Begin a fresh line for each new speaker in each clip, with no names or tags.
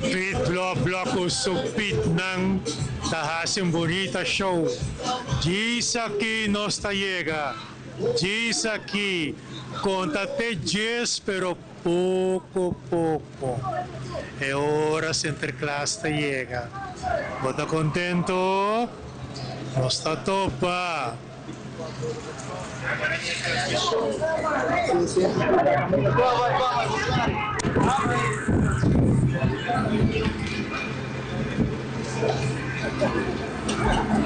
Pit Blok Blok ku su pitnan ta hasi un bunita show. Djis aki nos ta yega, djis aki. Konta te djes pero poko poko e ora Sinterklaas ta yega. Bo ta kontento? Nos ta topa!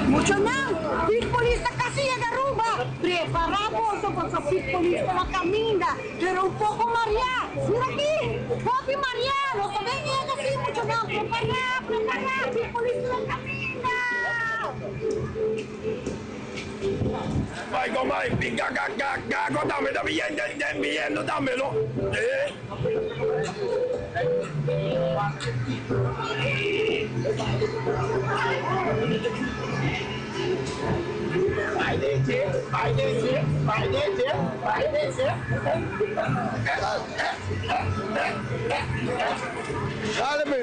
Muchanan, Pit Polis ta kasi yega Aruba. Prepara boso pasobra Pit Polis ta na caminda, pero un poco maria. Mira aki, hopi maria. Nos ta ben yega si, muchanan. Prepara, prepara, Pit Polis ta na caminda.
Bai con bai, pi ga ga ga ga go tambe ta bien den den bien no tambe no eh. Dale pe.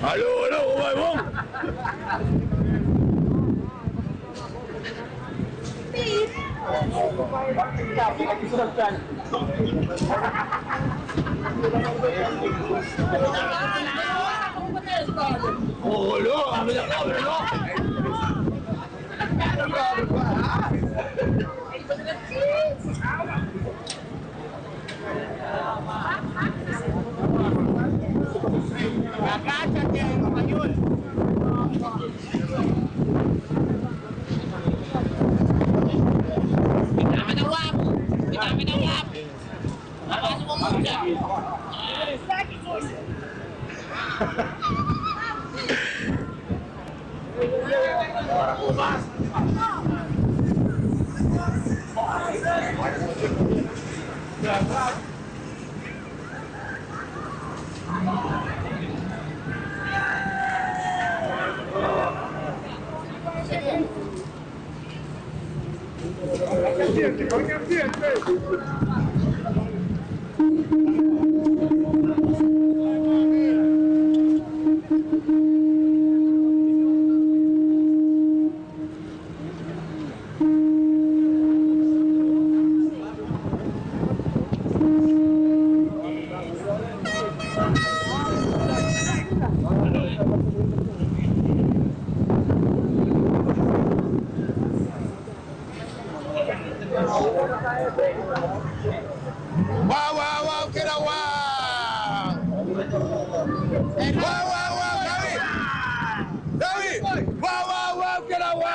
Aló, aló, ¿cómo va, vos? Oh, no, no, no.
Agáchate en español. Dami ng wap! Dami ng wap! Papasok mo muna!
Wow, wow, wow, que era wow. Wow, wow, wow, Gaby. Gaby. Wow, wow, wow, que era wow.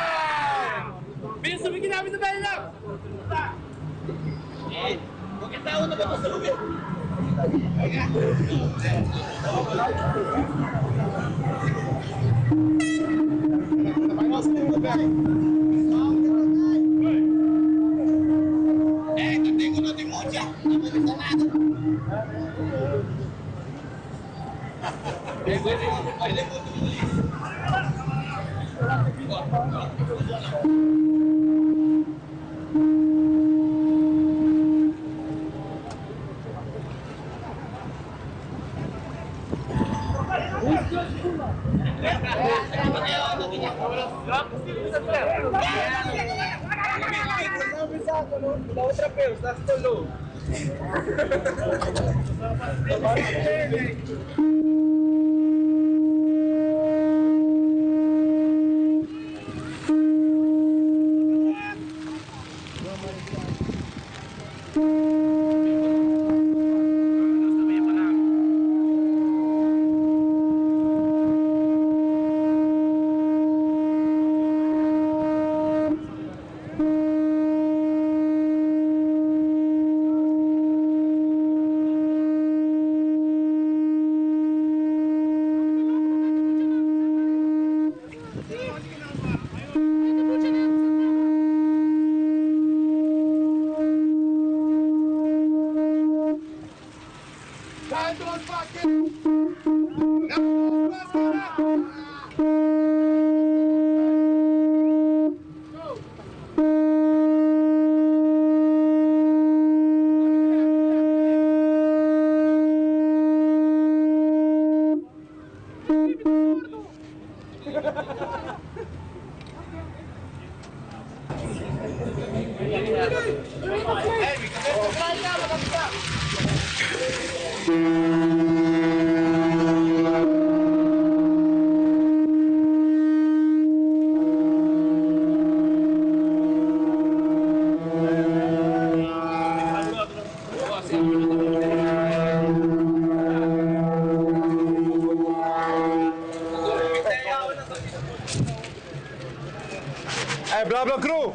Hey, bla bla crew.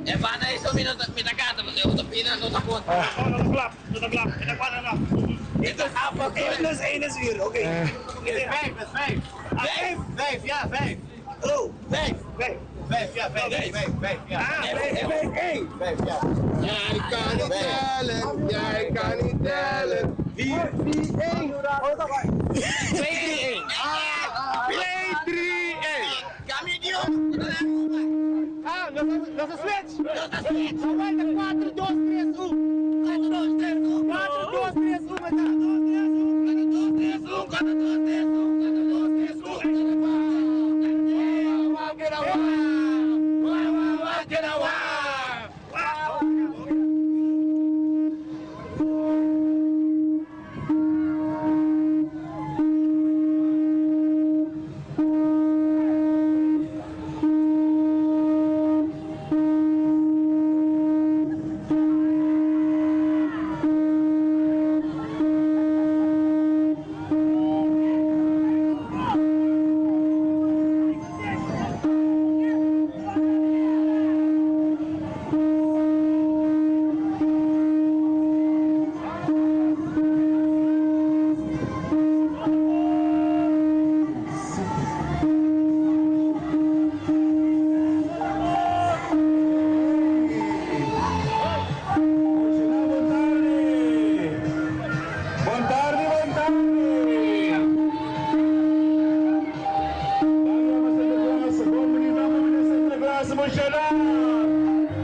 E banda iso mi no mi ta canta pasobra bo ta pina no ta conta.
No ta klap, no ta klap, e ta cuadra no.
Eén plus één is vier, oké.
Vijf, het is vijf.
Vijf?
Vijf, ja, vijf.
Oh,
Vijf.
vijf.
Vijf, ja, vijf. Vijf, vijf, ja.
Ah, vijf, vijf, één.
Vijf, ja.
Jij kan niet tellen, jij kan niet tellen. 4, 3, 1.
2, 3, 1.
2, 3, 1.
Cambio idioma.
Ah, dat is een switch.
No ta switch.
4, 2, 3, 1.
4, 2, 3, 1.
4, 2, 3, 1. 4, 2, 3, 1.
4, 2, 3, 1. 4, 2, 3, 1.
Wauw, wauw, wauw, wauw, wauw, wauw.
Bon tardi, bon tardi.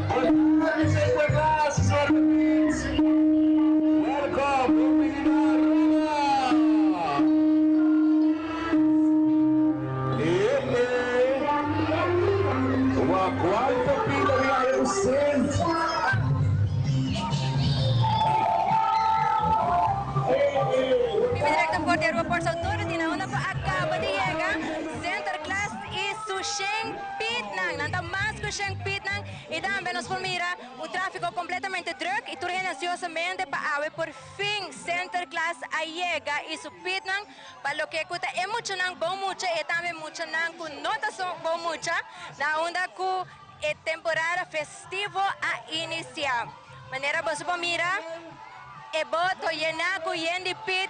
Bon tardi, Sinterklaas, Zwarte Piet. Welkom, bienvenido a Aruba. Eh, eh. Wa cuánto pila di aerocent.
Mi directo for di Aruba Ports Authority na unda cu acaba di yega Sinterklaas y su shen Pietnan. Nan ta mas cu shen Pietnan y tambe nos por mira un trafico completamente druk y tur hende ansiosamente pa awe por fin Sinterklaas a yega y su Pietnan pa loke cu ta e muchanan bon mucha y tambe muchanan cu no ta so bon mucha na unda cu e temporada festivo a inicia. Manera boso por mira e boto yena cu yen di pit,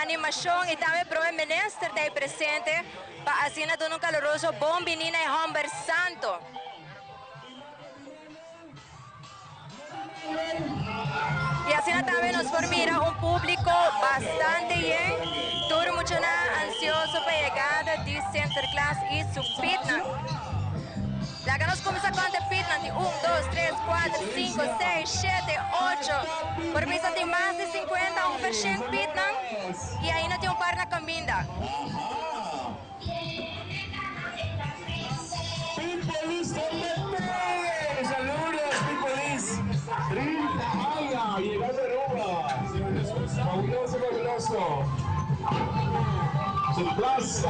animacion y tambe Prome Minister ta ey presente pa asina duna un caluroso bon bini na e homber santo. Y asina tambe nos por mira un publico bastante yen, tur muchanan ansioso pa yegada di Sinterklaas y su pitnan. Laga nos cuminsa conta e pitnan di un, dos, tres, cuater, cinco, seis, shete, ocho. Por misa tin mas di cincuenta ongeveer shen pitnan y ainda tin un par na caminda.
Pit Police Comité. Saludos, Pit Police. 30 años llegando a Aruba. Fabuloso, fabuloso. Sinterklaas.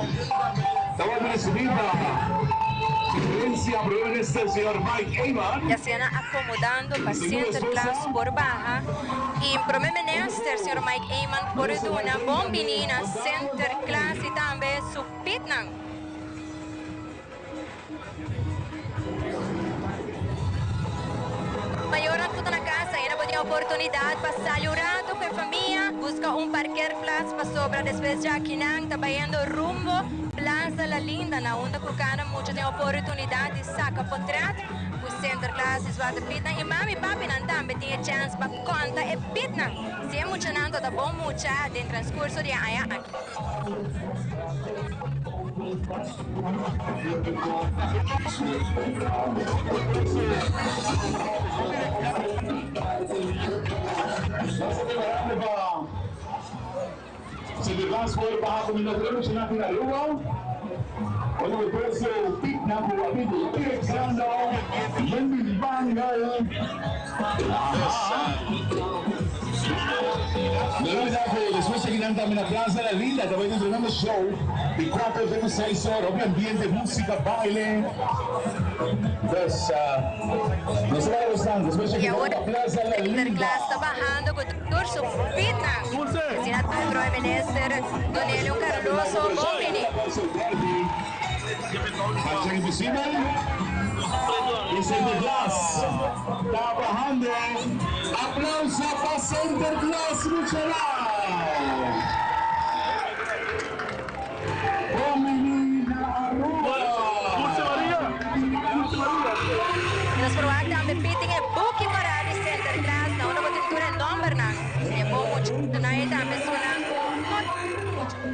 Estamos recibiendo Sugerencia, primer ministro, el señor Mike Eman.
Y asina acomodando pa Sinterklaas por baha y Prome Minister señor Mike Eman por duna bon bini na Sinterklaas y tambe su pitnan. Mayornan ku ta na kas ainda bo tin oportunidat pa sali un ratu ku e famia, buska un parkeerplaats pasobra despues djaki nan ta bayendo rumbo Plaza La Linda na unda ku kada mucha tin oportunidat di saka potret ku Sinterklaas i Zwarte Pietnan i mami i papinan tambe tin e chèns pa konta e pietnan si e muchanan ta ta bon mucha den transkurso di e aña aki.
Sinterklaas por baha cuminda tur e muchanan aki na Aruba. Ora cu e precio piek nan cu a bin regresando yen di bangel. Aha. No olbida cu despues aki nan tambe na Plaza La Linda ta bay tin tremendo show di cuater te cu seis ora. Hopi ambiente, musica, baile. Dus nos ta bay bosnan despues
Y
aki
awor
nan na Plaza La Linda.
Sinterklaas ta bahando cu tur su pitnan. Asina ta Prome Minister Donelio Cardoso bon bini.
Marcha Invisibel y Sinterklaas ta bahando. Aplauso pa Sinterklaas muchanan! Bon bini na Aruba!
Nos por wak tambe pitin e buki kora di Sinterklaas na unda bo tin tur e nombernan di e bon muchanan y tambe esunnan cu no ta hunto cu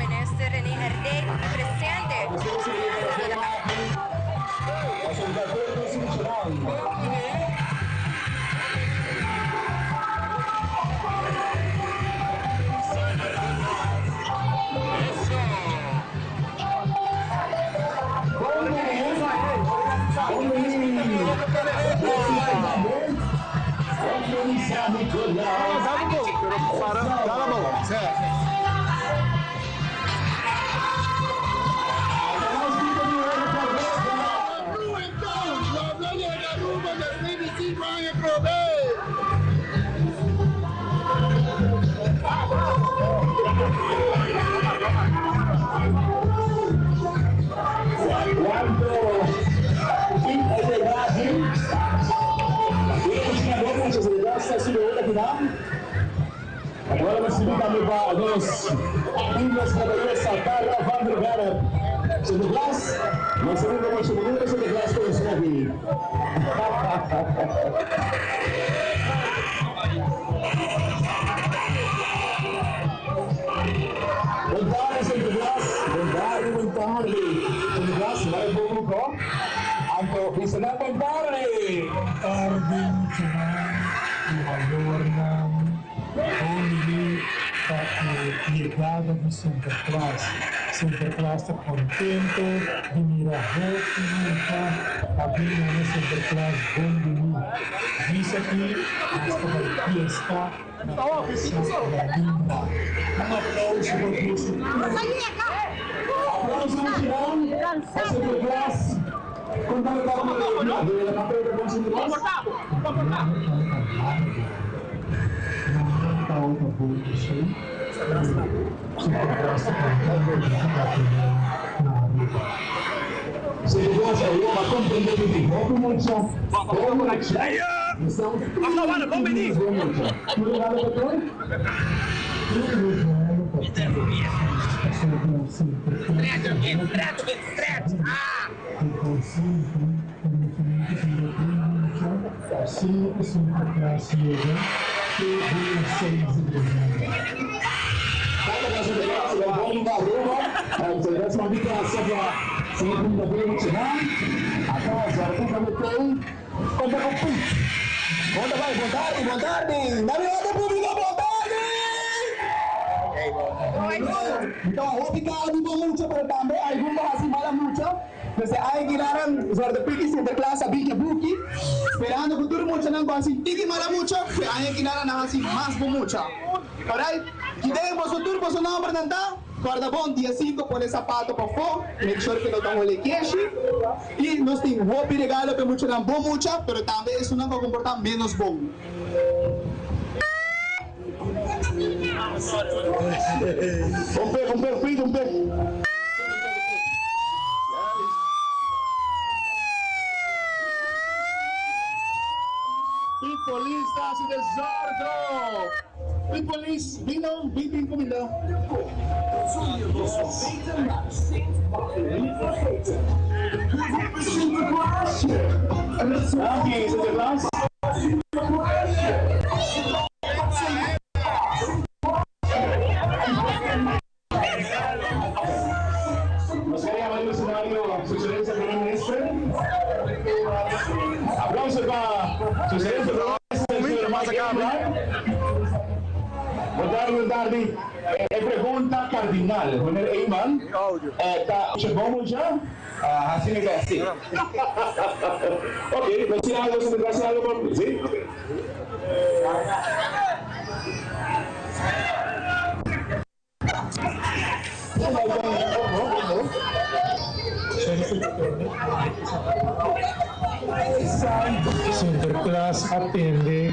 Minister Rene Herdé presente a saluda.
Cuanto pit a yega aki? Agora nos sibi tambe pa nos Ingles Caballesa Carla van der Werf. Sinterklaas, nos ta brinda mucho bonito Sinterklaas con esaki. Bon tardi Sinterklaas, bon tardi, bon tardi. Sinterklaas, bai bon buko. Anto bisa nan bon tardi.
Bon tardi muchanan y mayornan. Bon bini pa e yegada di Sinterklaas. Sinterklaas ta contento di mira hopi mucha a bin duna Sinterklaas bon bini. Bisa ki nos ta bai fiesta na Plaza La Linda. Un aplauso pa boso tur.
Aplauso muchanan pa Sinterklaas. Con ta ta con Sinterklaas? Sinterklaas awo a comprende cu tin hopi mucha, bon mucha, y sa un tiki menos bon mucha. Tur regalo pa tur?
Asina ku Sinterklaas yega te dia seis di desèmber.
Tata na Sinterklaas lo bon na Aruba. Sinterklaas mandi casa pa sigui brinda ku e muchanan. Ata Zartu ta metei konta ku Piet.
Konta bai, bon tardi, bon tardi. Na mi otro publico, bon tardi! Mi ta hopi kala di bon mucha, pero tambe algun ta hasi mala mucha. Mester a Aguilaran Zwarte Piet y Sinterklaas a bin ke buki, sperando ku tur muchanan ku hasi tiki mala mucha, ku e aña Aguilaran a hasi mas bon mucha. Alright, kiden boso tur boso nombernan ta? Kòrda bon, dia sinku pone sapato pafó, make sure ke no ta hole keshi. Y nos tin hopi regalo pa e muchanan bon mucha, pero tambe esunnan ku a komportá ménos bon.
Un pek, un pek, Piet, un pek. Piet Polis ta hasi desordo. Piet Polis, bin no, bin bin kuminda. Danki, Sinterklaas. Nos quer yama riba escenario Su Excelencia Primer Minister. Aplauso pa Su Excelencia Primer Minister, señor Mike Eman. tardi, bon tardi. E pregunta cardinal, meneer Eman, ta mucha bon mucha?
Haci mi best, si.
Ok, nos tin algo, Sinterklaas tin algo pa, si? Ok.
Sinterklaas a tende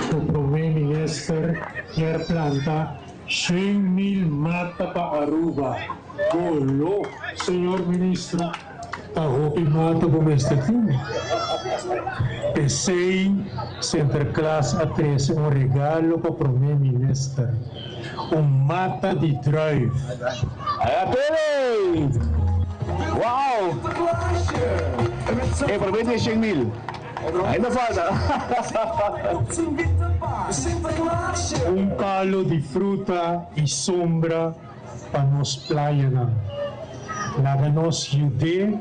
cu Prome Minister kier planta 100,000 mata pa Aruba. Bolo, señor Ministro, ta hopi mata bo mester tin. P'esey Sinterklaas a trece un regalo pa Prome Minister, un mata di druif.
Aya tene! Wow! E prome tin 100,000. Ainda falta.
Un palo di fruta y sombra pa nos playanan. Laga nos yud'é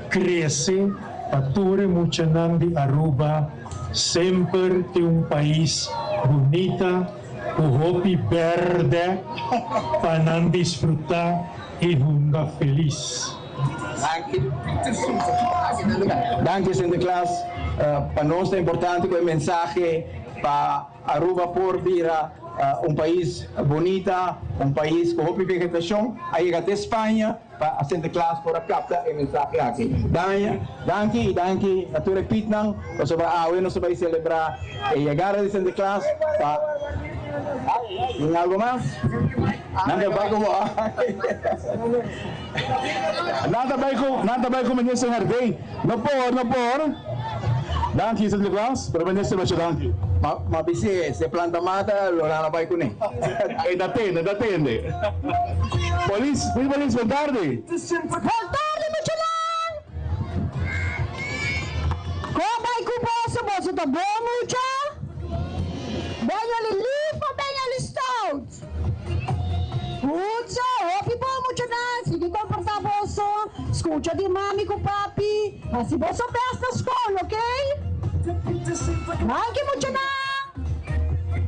crece pa tur e muchanan di Aruba semper tin un pais bunita cu hopi berde pa nan disfruta y hunga feliz.
Danki Sinterklaas, pa nos ta importante cu e mensahe pa Aruba por bira un pais bunita, un pais cu hopi vegetacion, a yega te Spaña pa Sinterklaas por a capta e mensahe aki. Danki y danki na tur e Pietnan pasobra awe nos ta bay celebra e yegada di Sinterklaas pa Tin algo mas?
Nan ta bay cu bo. Nan ta bay cu, nan ta bay cu Minister Herdé. No por, no por. Danki Sinterklaas, pero Minister masha danki.
Ma, ma bis'é, si e planta mata, lo nan a bai kuné.
E ta tende, e ta tende. Polis, polis, polis, bon tardi.
Bon tardi muchanan! Kon bai ku boso? Boso ta bon mucha? Ben jullie lief of ben jullie stout? Goed zo, hopi bon muchanan, sigui komportá boso, skucha di mami ku papi, hasi boso best na skol, ok? Danki muchanan!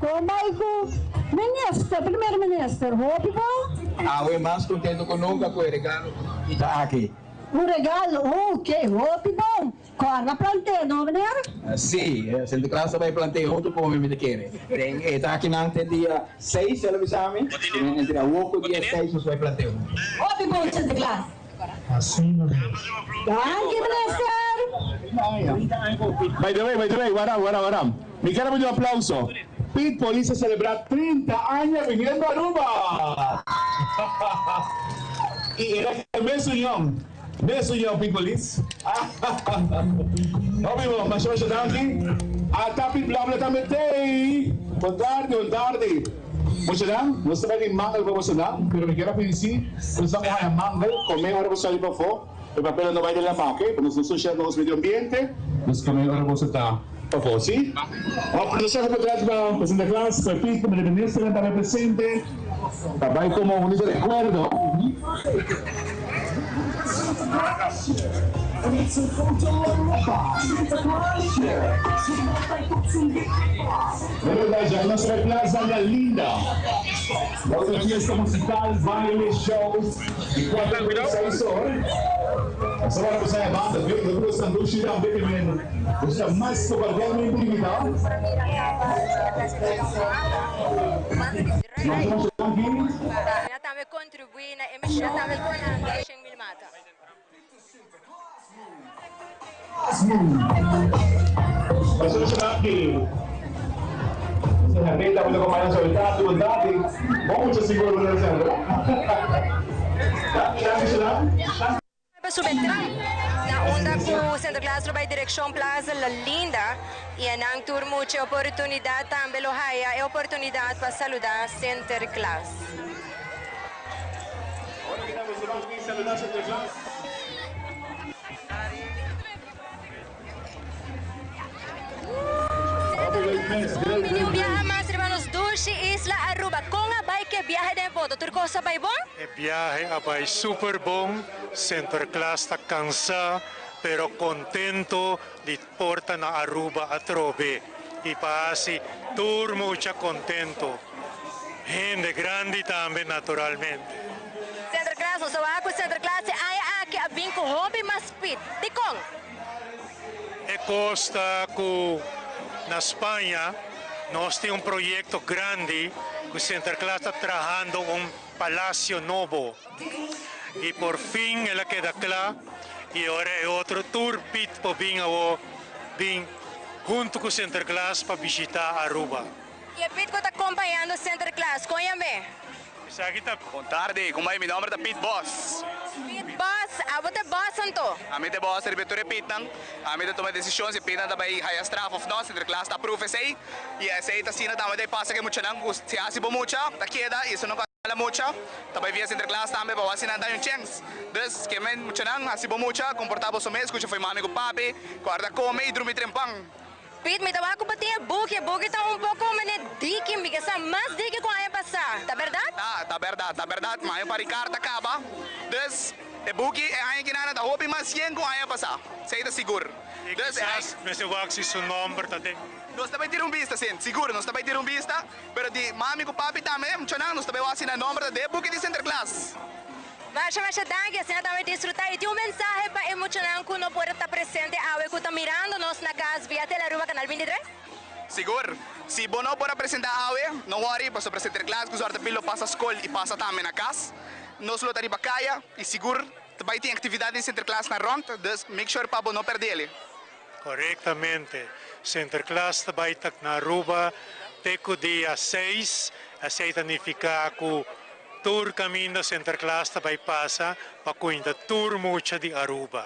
Kon bai ku minister, primer minister, hopi bon?
Awe mas kontento ku nunka ku e regalo ku ta aki.
Un regalo, ok, hopi bon. Kòrda plant'é no, meneer?
Sí, Sinterklaas ta bai plant'é huntu ku mi, mi ta kere. Den e takinan te dia seis, el a bisa mi. Entre awor ku dia seis nos bai plant'é huntu.
Hopi bon, Sinterklaas.
Asina mes.
Danki, minister.
By the way, by the way, wara, wara, wara. Mi ker a pidi un aplauso. Pit Police a celebra 30 aña viniendo Aruba! Y era e mesun yong. Mesun yong Pit Police. Hopi bon, masha masha danki. Ata Pit Blabla tambe tey. Bon tardi, bon tardi. Muchanan, nos ta bai di mangel pa bosonan, pero mi kier a pidi si boso ta haña mangel, come ora boso sali pafó. E papel no bai den lama, ok? Pa nos no sucia nos medio ambiente, nos come ora boso ta pafó, si? Nos a potret pa Sinterklaas, pa Piet, pa meneer ministernan tambe presente, pa bai como un bonito recuerdo. Meneer Dijak, nos ta bai Plaza La Linda. Otro fiesta musical, baile, shows. Di 4 te 6 or. Esa ora boso a banda ve lo ku esnan dushi tambe ke men boso ta mas ku cordialmente invitá. Nos ta masha danki.
Na tambe kontribuí na e mishon di planta 100,000 mata.
Nos ta masha danki. Nos ta reta bo ta kompaña nos awe tardi bo tardi. Bo mucha sigur bo ta sembra. Danki danki Shanna.
Pa sube tram na unda cu Sinterklaas lo bay direccion Plaza La Linda y e nan tur mucha oportunidad tambe lo haya e oportunidad pa saluda Sinterklaas.
Ora ki ta boso ban bin saluda Sinterklaas.
Bini un biaha mas riba nos dushi isla Aruba. Con a bay ke biahe den boto? Tur cos a bay bon?
E biahe a bay super bon, Sinterklaas ta cansa pero contento di por ta na Aruba atrobe y pa haci tur mucha contento. Hende grandi tambe naturalmente.
Sinterklaas, nos a wak ku Sinterklaas e aña aki a bin ku hopi mas pit. Dikon?
E kos ta ku na Spaña nos tin un proyekto grandi ku Sinterklaas ta trahando un palacio nobo y por fin el a keda kla y ora e otro tur pit por bin awo bin hunto ku Sinterklaas pa bishita Aruba.
Y e pit ku ta kompañando Sinterklaas, kon yam'é?
Esaki ta.
Bon tardi, con bay? Mi nomber ta Piet Bos.
Piet Bos, abo ta e bos anto?
Ami ta e bos riba e tur e pitnan. Ami ta tuma decision si e pitnan ta bay haya straf of no. Sinterklaas ta approve esey. Y esey ta asina tambe ta e pasa cu e muchanan cu si haci bo mucha ta keda y esun no cu haci mala mucha ta bay via Sinterklaas tambe pa wak si nan ta hay un chens. Dus ke men muchanan haci bo mucha, comporta boso mes, scucha fo'i mami cu papi, corda come y drumi trempan.
Piet, mi ta wak ku bo tin e buki. E buki ta un poko mene diki. Mi ke sa mas diki ku aña pasá. Ta bèrdat?
Ta, ta bèrdat, ta bèrdat. Ma aña pa Ricard ta kaba. Dus, e buki e aña kinana ta hopi mas yen ku aña pasá. Esei ta sigur.
I
Dus, e
kisas mester wak si su nòmber ta den.
Nos ta bai tira un bista, sin. Sigur, nos ta bai tira un bista. Pero di mami ku papi tambe, muchanan, nos ta bai wak si nan nòmber ta den e buki di Sinterklaas.
Masha masha danki, asina tambe disfruta y tin un mensahe pa e muchanan cu no por ta presente awe cu ta mirando nos na cas via Telearuba Canal 23?
Sigur. Si bo no por a presenta awe, no worry, pasobra Sinterklaas cu Zwarte Piet lo pasa scol y pasa tambe na cas. Nos lo ta riba caya y sigur ta bay tin actividad di Sinterklaas na rond, dus make sure pa bo no perdele.
Corectamente. Sinterklaas ta bay ta na Aruba te cu dia seis, esey ta nifica cu Tur caminda Sinterklaas ta bay pasa pa cuinda tur mucha di Aruba.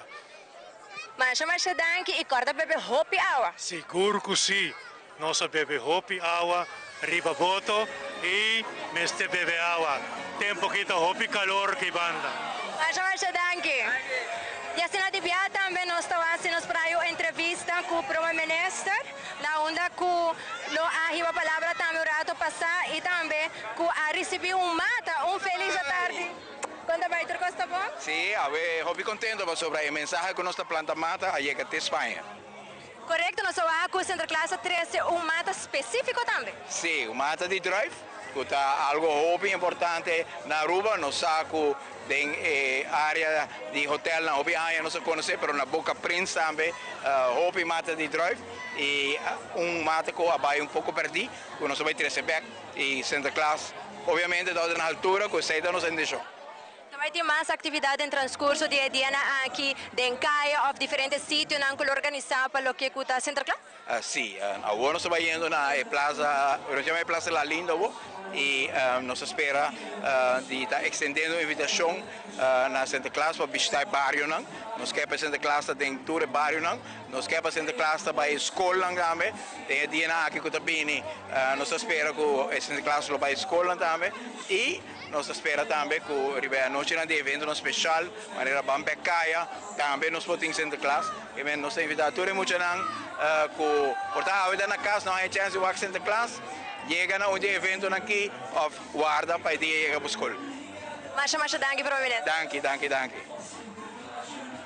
Masha masha danki y corda bebe hopi awa.
Sigur cu si, nos a bebe hopi awa riba boto y mester bebe awa. Tempo aki ta hopi calor ki banda.
Masha masha danki. Y asina di bia tambe nos ta wasi nos por hayo entrevista cu Prome Minister. Na unda cu lo a hiba palabra tambe un rato pasa y tambe cu a ricibi un mata. Un feliz atardi. Con ta bay tur cos ta bon?
Sí, awe hopi contento pasobra e mensahe cu nos ta planta mata a yega te Spaña.
Corecto, nos a wak cu Sinterklaas a trece un mata specifico tambe.
Sí, un mata di druif cu ta algo hopi importante na Aruba. Nos sa cu Den e area di hotelnan hopi aña nos a conoce, pero na Boca Prins tambe hopi mata di druif y un mata cu a bay un poco perdi cu nos a bay trece bek y Sinterklaas obviamente ta na altura cu esey ta nos intencion.
Ta bay tin mas actividad den transcurso di e dianan aki den caya of diferente sitionan cu lo organisa pa loke cu ta Sinterklaas?
Sí, awor nos ta bayendo na e plaza, nos yama e Plaza La Linda awor, y nos ta spera di ta extendiendo invitacion na Sinterklaas pa bishita e barionan. Nos ke pa Sinterklaas ta den tur e barionan, nos ke pa Sinterklaas ta bay e scolnan tambe. Den e dianan aki cu ta bini nos ta spera cu e Sinterklaas lo bay e scolnan tambe y nos ta spera tambe cu riba e anochinan di eventonan special manera Ban Bek Caya tambe nos por tin Sinterklaas. Amen. Nos ta invita tur e muchanan cu por ta awe ta na cas no haña chance di wak Sinterklaas, yega na un di e eventonan aki of warda pa e dia yega bo scol.
Masha masha danki Prome Minister.
Danki, danki, danki.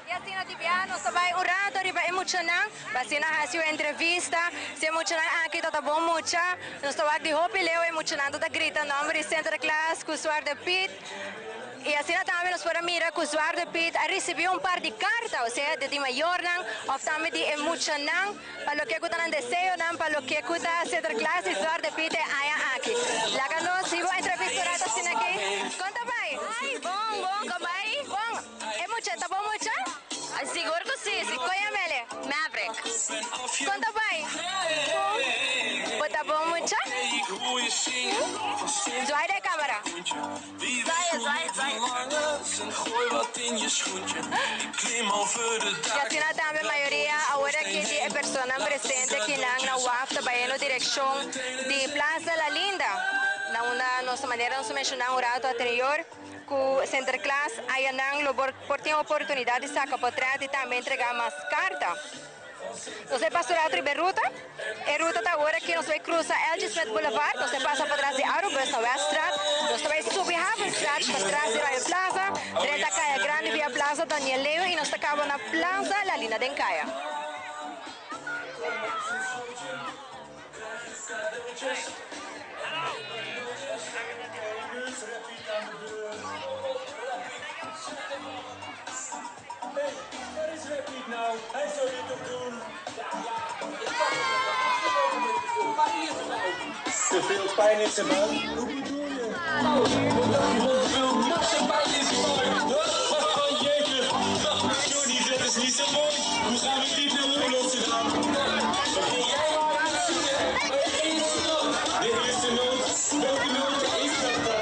Y asina di bia nos ta bay un rato riba e muchanan pa asina haci un entrevista. Si e muchanan aki ta ta bon mucha, nos ta wak di hopi leu e muchanan ta ta grita nomber di Sinterklaas cu Zwarte Piet. I asina tambe nos por a mira ku Zwarte Piet a risibí un par di karta, osea di di mayornan òf tambe di e muchanan pa loke ku ta nan deseonan pa loke ku ta Sinterklaas i Zwarte Piet e aña aki. Laga nos hiba un entrevista un rato asina aki. Kon ta bai? Ai, bon, bon, kon bai? Bon. E mucha ta bon mucha? Sigur ku si, si. Kon yam'el? Maverick. Kon ta bai? Bon. Bo ta bon mucha? Zwaai den kamera. Y asina tambe mayoria awor aki di e personanan presente kinan na waf ta bayendo direccion di Plaza La Linda, na unda nos manera nos a menciona un rato anterior cu Sinterklaas ayanan lo por tin oportunidad di saca potret y tambe entrega mas carta. Nos e pasa rato riba e ruta. E ruta ta awor aki nos ta bai cruza LG. Smith Boulevard, nos ta pasa patras di Arubus na Weststraat, nos ta bai subi Havenstraat patras di Royal Plaza, drenta Caya Grandi via Plaza Daniel Leo y nos ta caba na Plaza La Linda den Caya.
Hey, waar is Red Piet nou? Hij zou dit toch doen? Te veel pijn in zijn buik? Hoe bedoel je? Wat dacht je van te veel marsepein in zijn buik? Oh, jeetje. Johnny, dat is niet zo mooi. Hoe gaan we dit nou oplossen dan? Begin jij maar aan te zingen. De eerste noot. De eerste noot. Welke noot is dat dan?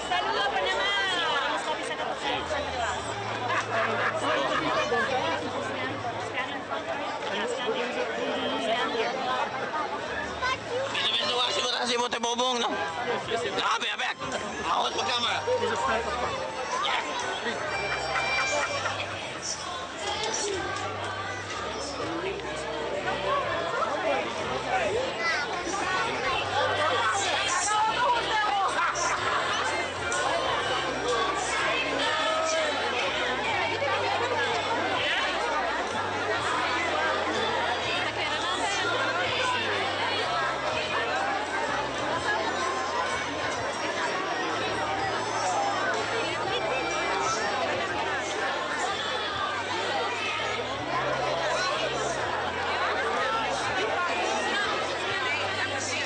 Saludos, Panamá!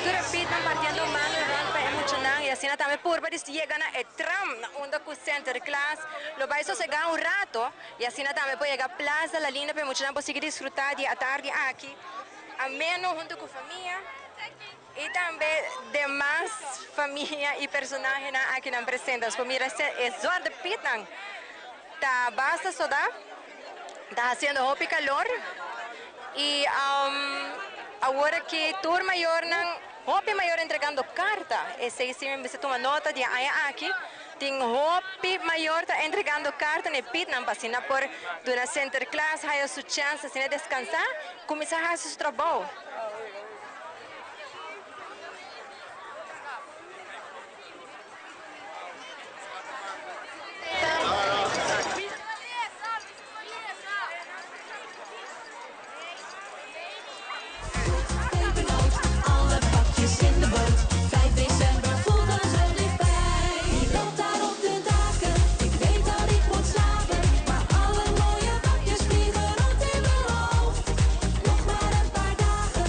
Tur e pitnan partiendo mano rond pa e muchanan y asina tambe purba di yega na e tram na unda cu Sinterklaas lo bay sosega un rato y asina tambe por yega Plaza La Linda pa e muchanan por sigui disfruta di e atardi aki ameno hunto cu famia y tambe demas famia y personahenan akinan presente. Nos por mira e Zwarte Pietnan ta basta soda. Ta haciendo hopi calor y awor aki tur mayornan, hopi mayor entregando carta. Esey si mi mester tuma nota di e aña aki tin hopi mayor ta entregando carta na e pitnan pa asina por duna Sinterklaas haya su chance asina descansa, cuminsa haci su trabou.
Pepernoot, alle pakjes in de boot. 5 december voelt al zo dichtbij. Wie loopt daar op de daken? Ik weet dat ik moet slapen. Maar alle mooie pakjes vliegen rond in mijn hoofd. Nog maar een paar dagen,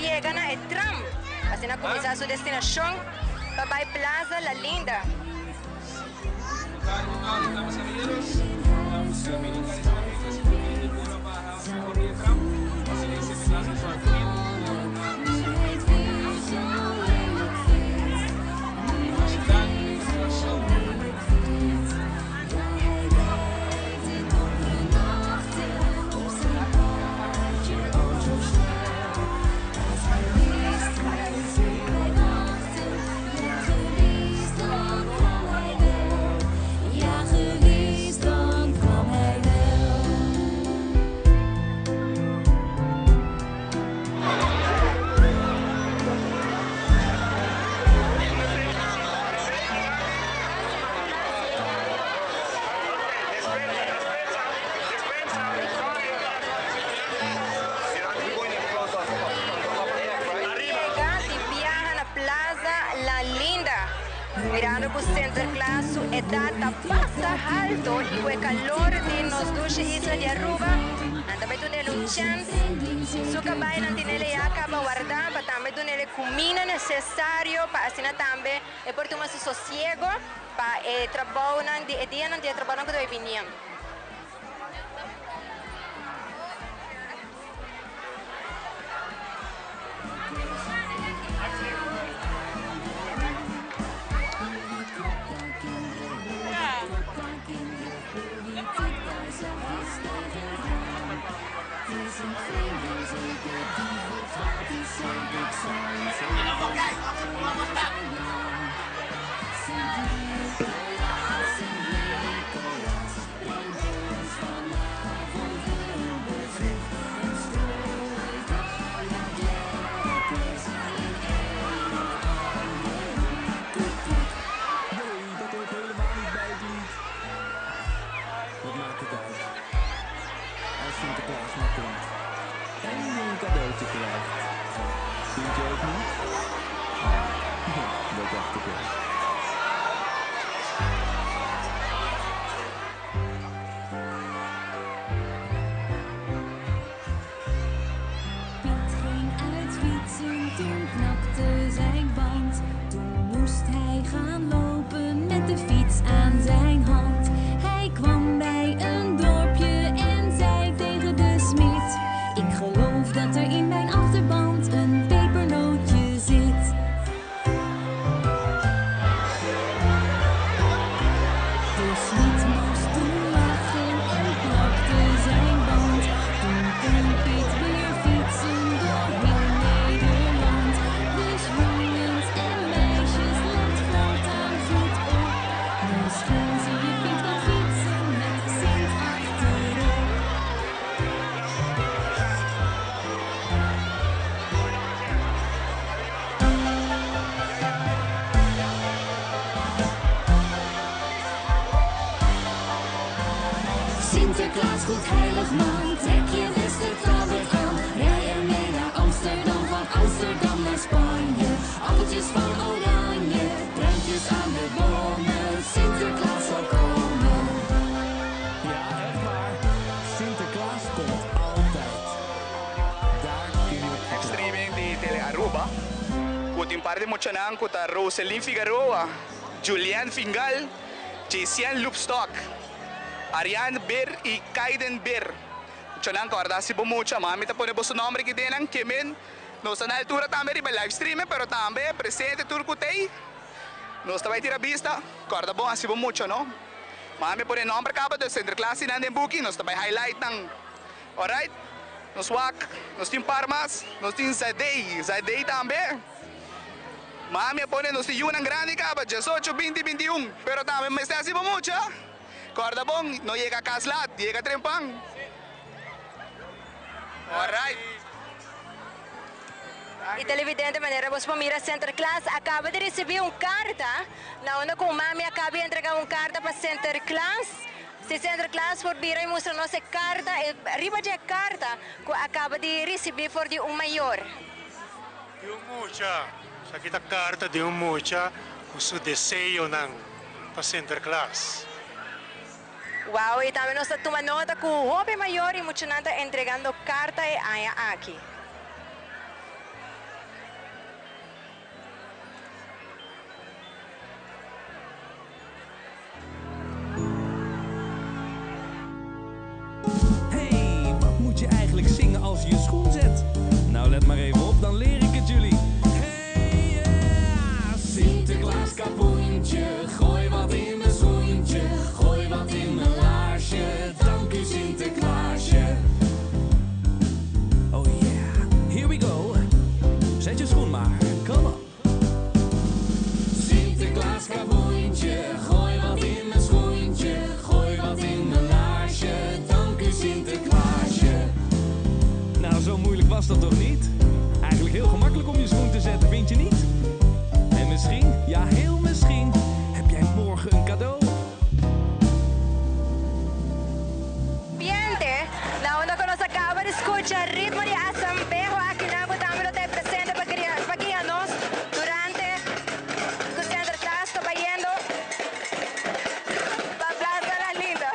yega na e tram pa asina kuminsá su destinashon pa bai Plaza La Linda. Yega di biaha na Plaza La Linda. Mirando cu Sinterklaas su edad ta basta halto y cu e calor di nos dushi isla di Aruba, nan ta bay dun'el un chens. Su cabaynan tin'el ya caba warda pa tambe dun'el e cuminda necesario pa asina tambe e por tuma su sosiego pa e trabounan di e dianan di e trabounan cu ta bay bini.
Piet ging uit fietsen, toen knakte zijn band. Toen moest hij gaan lopen met de fiets aan zijn hand. Hij kwam bij een dorpje en zei tegen de smid: Ik geloof dat er in mijn achterband een pepernootje zit. De smid moest toen lachen en plakte zijn band. Toen kon Piet weer fietsen door heel Nederland. Dus jongens en meisjes, let voortaan goed op. Misschien zie je Piet wel fietsen met Sint achterop. Sinterklaas, goed heilig man, trek je beste trabbert aan. Rij ermee naar Amsterdam, van Amsterdam naar Spanje. Appeltjes van oranje, pruimpjes aan de bomen. Sinterklaas zal komen.
Ja, echt waar. Sinterklaas komt altijd. Daar kun je op
Streaming di Tele Aruba. Cu tin par di muchanan cu ta Roselyn Figaroa, Julian Fingal, Jaycian Loopstok, Ariane Ber y Kaiden Ber. Muchanan corda si bo mucha, mami ta pone boso nomber aki den nan, kemen. Nos ta na altura tambe riba live streaming, pero tambe presente tur cu t'ey. Nos ta bay tira bista, corda bon haci bo mucha no. Mami a pone nomber caba dus Sinterklaas tin nan den buki, nos ta bay highlight nan. Alright, nos wak, nos tin par mas, nos tin Zadey, Zadey tambe. Mami a pone nos tin yunan grandi caba, diesocho, binti, bintiun, pero tambe mester haci bo mucha. Corda bon, no yega cas laat, yega trempan. Alright.
Y televidente manera bos por mira Sinterklaas acaba di ricibi un carta na unda cu mami acaba di entrega un carta pa Sinterklaas. Si Sinterklaas por bira y mustra nos e carta e riba dje carta cu acaba di ricibi for di un mayor.
Di un mucha. Esaki ta carta di un mucha cu su deseonan pa Sinterklaas.
Wow y tambe nos ta tuma nota cu hopi mayor y muchanan ta entregando carta e aña aki.
dat toch niet? Eigenlijk heel gemakkelijk om je schoen te zetten, vind je niet? En misschien, ja heel misschien, heb jij morgen een cadeau.
Ambiente, na unda cu nos a caba di scucha ritmo di Asambeho akinan cu tambe lo ta presente pa cria pa guia nos durante cu Sinterklaas ta bayendo pa Plaza La Linda.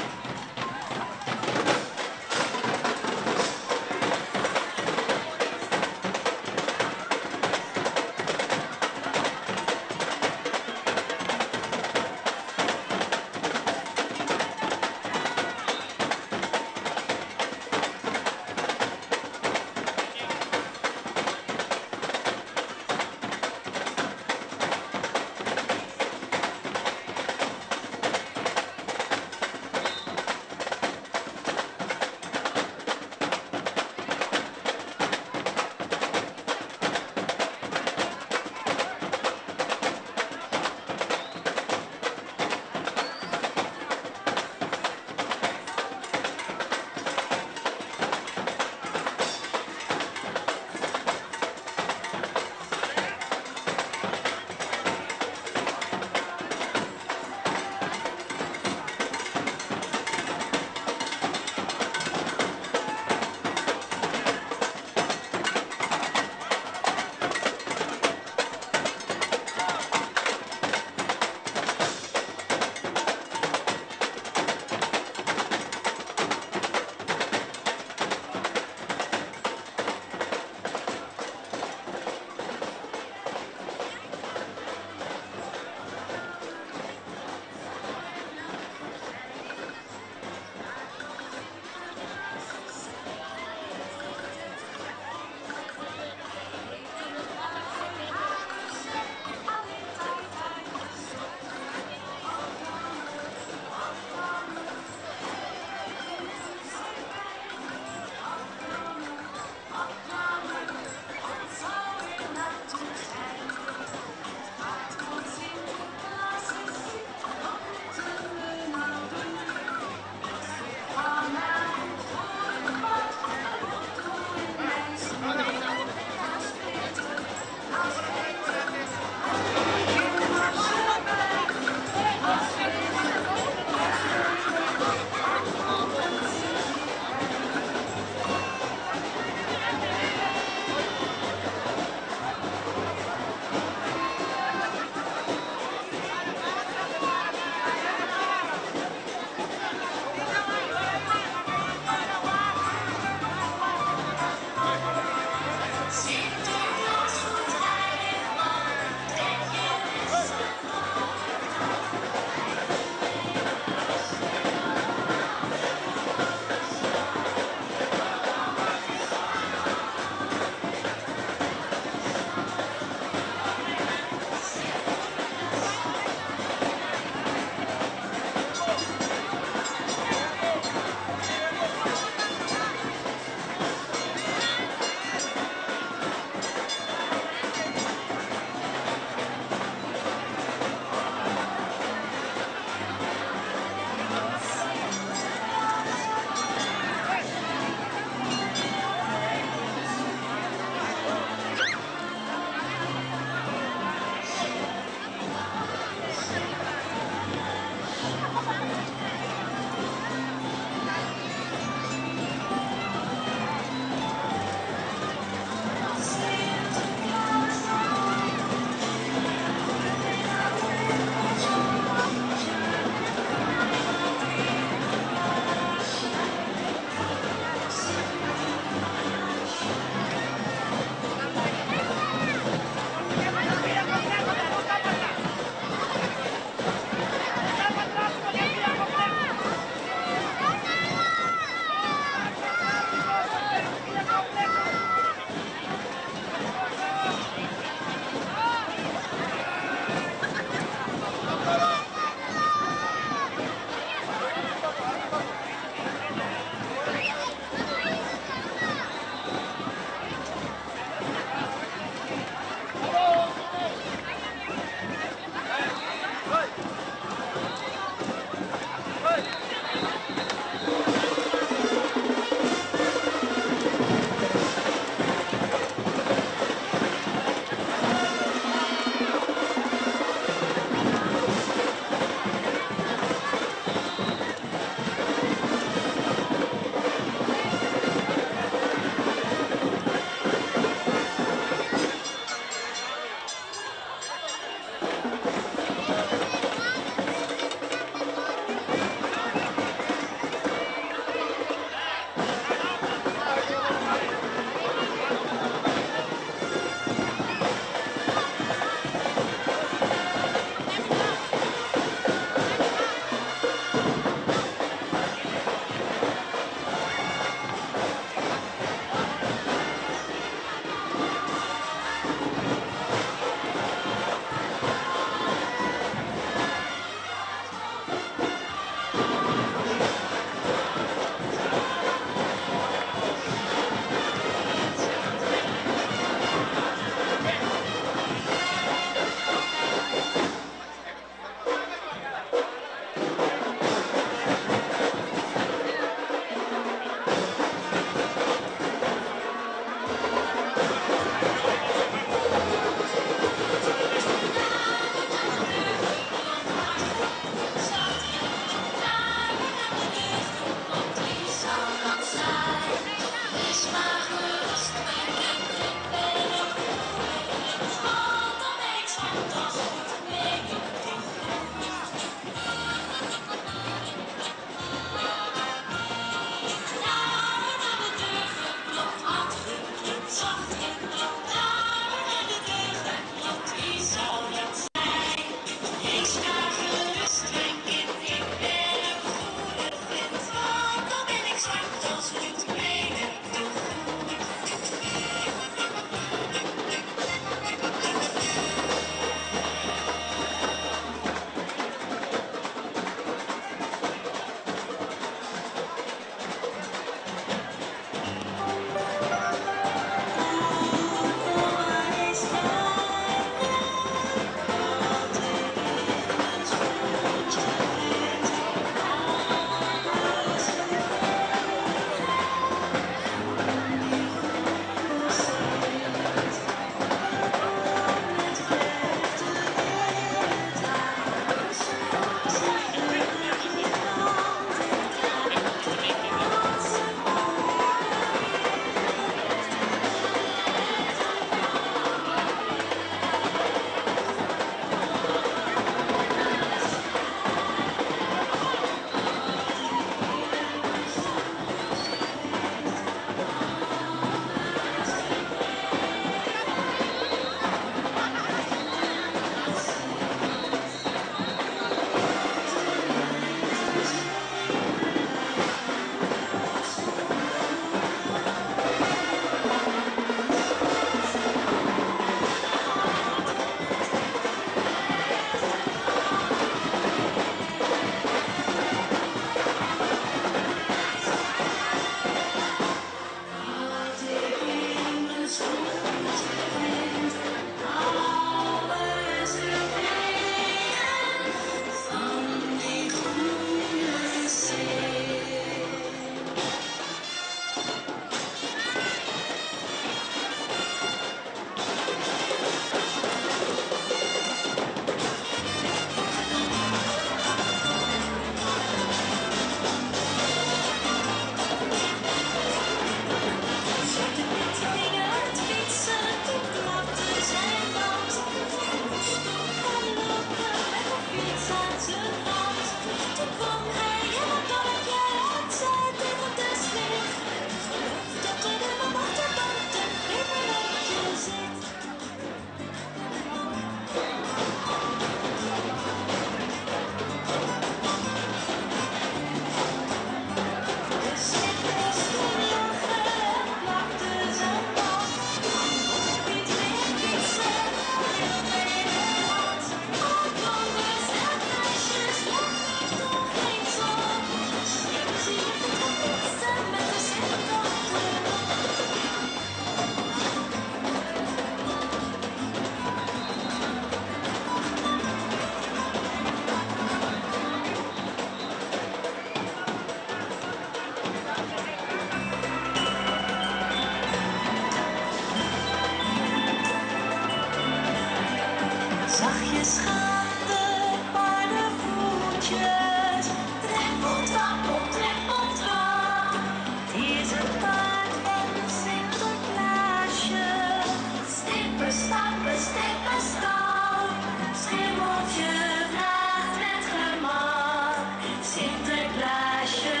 Steppenstal, schimmeltje vraagt met gemak. Sinterklaasje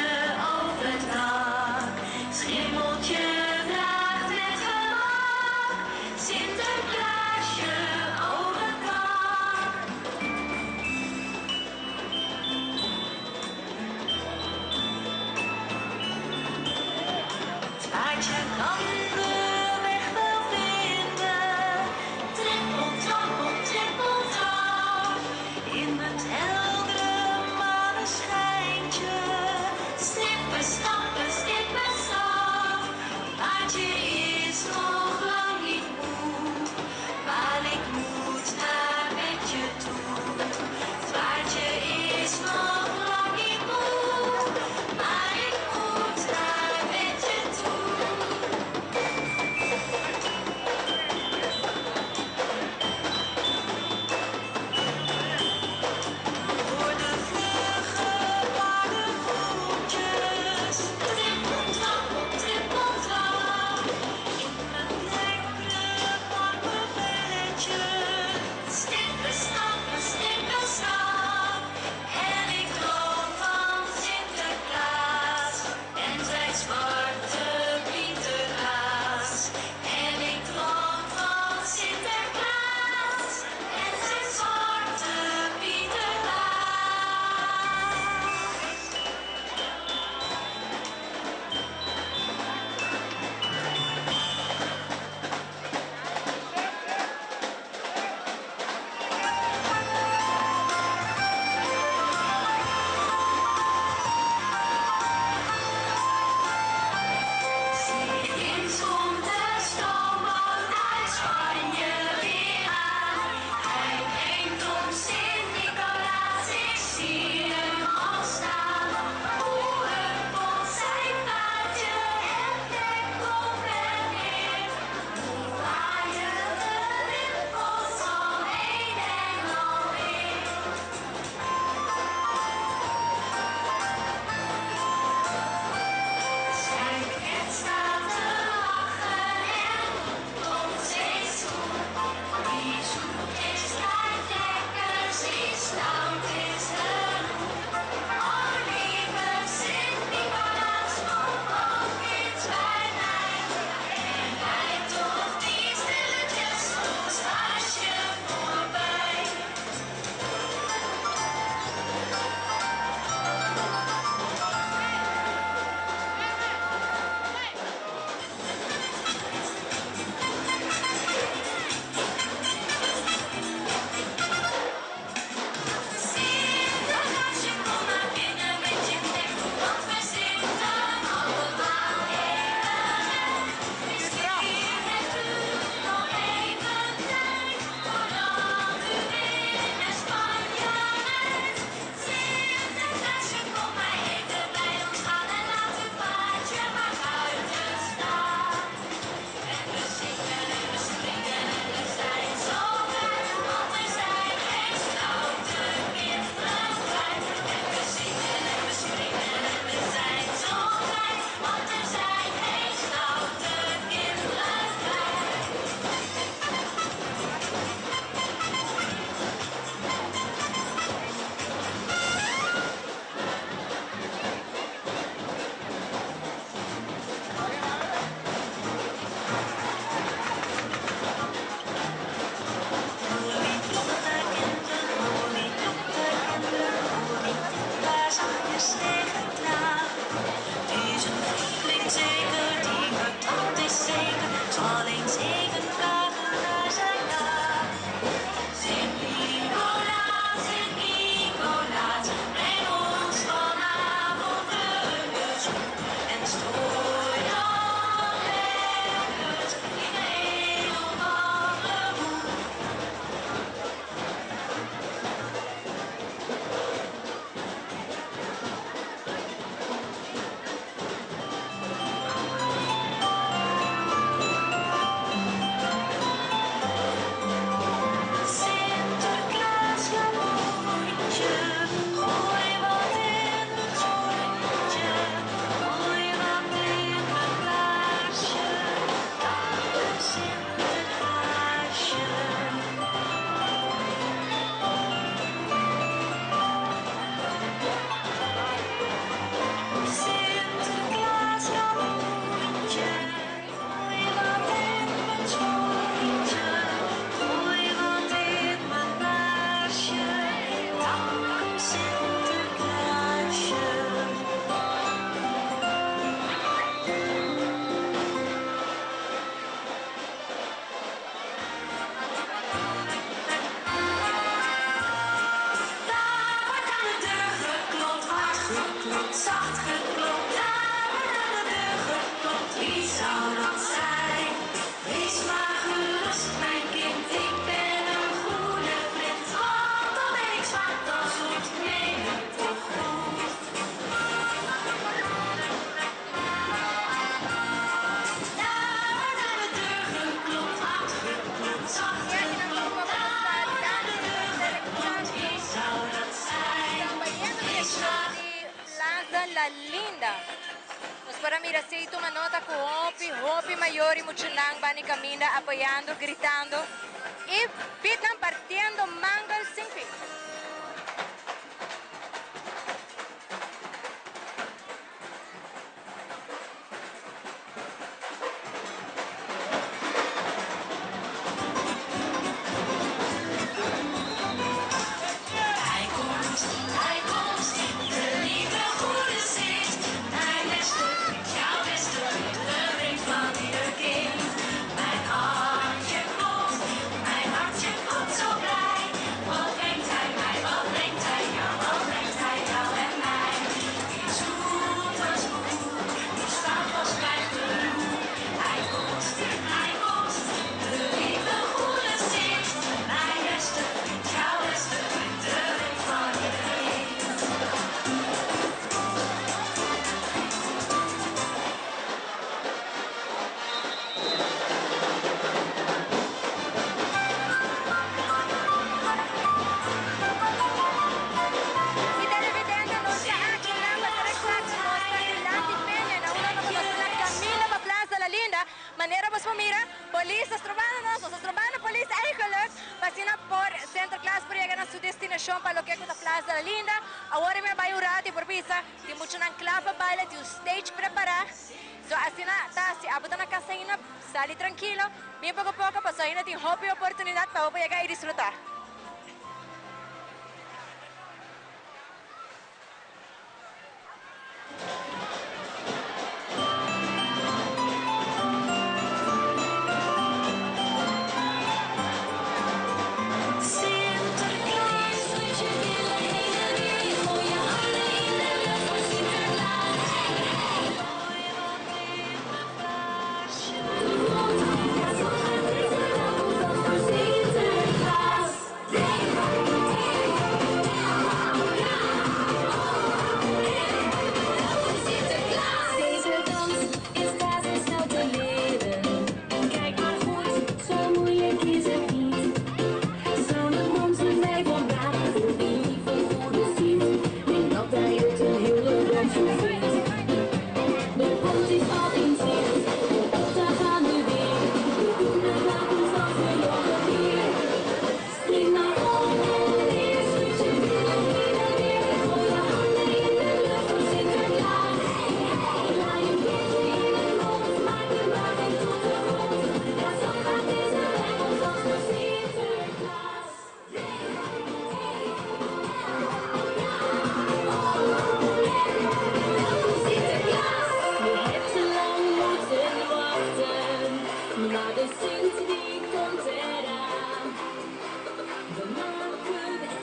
overdag. Schimmeltje vraagt met gemak. Sinterklaasje overdag. Het paardje kan de weg wel vinden.
nota ku hopi, hopi mayor i muchanan bani kaminda apoyando, gritando i pitnan partiendo mangel sin fin.
Hij komt, hij komt, de lieve goede Sint. Mijn beste vriend, jouw beste vriend, de vriend van ieder kind. Mijn hartje klopt, mijn hartje klopt zo blij. Wat brengt hij mij, wat brengt hij jou, wat brengt hij jou en mij? Die zoet als koek, die staat als krijgt de roe. Hij komt, hij komt, de lieve goede Sint. Mijn beste vriend, jouw beste vriend, de vriend van ieder kind.
Y televidente, nos ta aki nan pa ser exacto, nos ta dilanti Peña, na unda nos ta na camino pa Plaza La Linda. Manera bos por mira, polis ta strobando nos, nos ta strobando polis eigenlijk, pa asina por Sinterklaas por yega na su destinacion pa loke cu ta Plaza La Linda. Awor mi a bay un rato y por bisa, tin muchanan cla pa baila, tin un stage prepara. So asina ta, si abo ta na casa ainda, sali trankilo, bin poco poco, pasobra ainda tin hopi oportunidad pa bo por yega y disfruta.
Sinterklaas, schud je billen heen en weer. Gooi je handen in de lucht voor Sinterklaas. Gooi wat in mijn vaasje. Rond, ja zo gaat deze welkomstdag voor Sinterklaas. Sinterklaas. Deze dans is razendsnel te leren. Kijk maar goed, zo moeilijk is het niet. Samen dansen wij vandaag voor die lieve goede Sint. Denk dat hij het een hele dansje vindt. De poot is al in zicht, op daar gaan we weer. We doen de welkomstdans weer nog een keer. Spring maar op en neer, schud je billen heen en weer. Gooi je handen in de lucht voor Sinterklaas. Draai een keertje in het rond, maak een buiging tot de grond. Ja, zo gaat deze welkomstdans voor Sinterklaas. Welkom Sinterklaas. Je hebt te lang moeten wachten, maar de Sint die komt eraan. We maken er